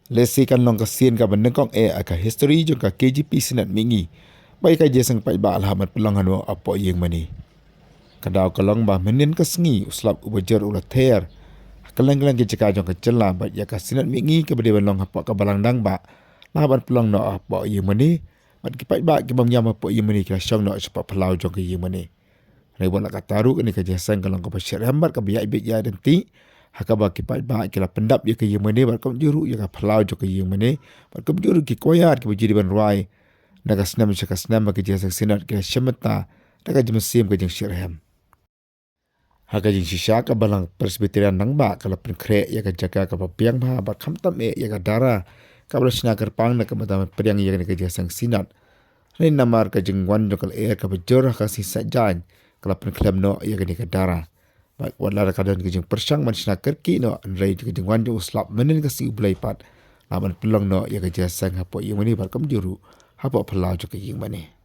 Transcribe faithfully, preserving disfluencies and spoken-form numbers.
Lehse kan long ka sien kaba nyngkong eh ha ka histori jong ka K J P Synod Mihngi ba ïa ka jingïaseng paidbah la hap ban pynlong hano hapoh ïing mane. Ka daw ka long ba mynhynnin ka sngi u slap uba jur u la ther ha kylleng kylleng ki jaka jong ka jylla, bad ïa ka Synod Mihngi kaba dei ban long hapoh ka Balang Nangbah la hap ban pynlong noh hapoh ïing mane, bad ki paidbah ki bym ïam hapoh ïing mane ki la shong noh shapoh phyllaw jong ka ïing mane. Hynrei wat la katta ruh, kane ka jingïaseng ka long kaba shitrhem bad kaba ïaid beit ïaid ryntih, ha kaba ki paidbah ki la pyndap ïa ka ïing mane bad kumjuh ruh ïa ka phyllaw jong ka ïing mane, bad kumjuh ruh ki kwayar kiba ju dei ban rwai na ka snem sha ka snem ha ka jingïaseng Synod ki la shim bynta da ka jingmynsiem ka jingshitrhem. Ha ka jingshisha, ka Balang Presbyterian Nangbah ka la pynkhreh ïa ka jaka kaba biang bha bad khamtam eh ïa ka dara kaba la shna kyrpang na ka bynta ban pdiang ïa kane ka jingïaseng Synod. Hynrei namar ka jingwan jong ka lyer kaba jur ha ka sngi Saitjaiñ, ka la pynkhlem noh ïa kane ka dara. Bad wat la ka don ka jingpyrshang ban shna kyrkieh noh, hynrei ka jingwan jong u slap mynhynnin ka sngi U Blei pat la hap ban pynlong noh ïa ka jingïaseng hapoh ïing mane bad kumjuh ruh hapoh phyllaw jong ka ïing mane.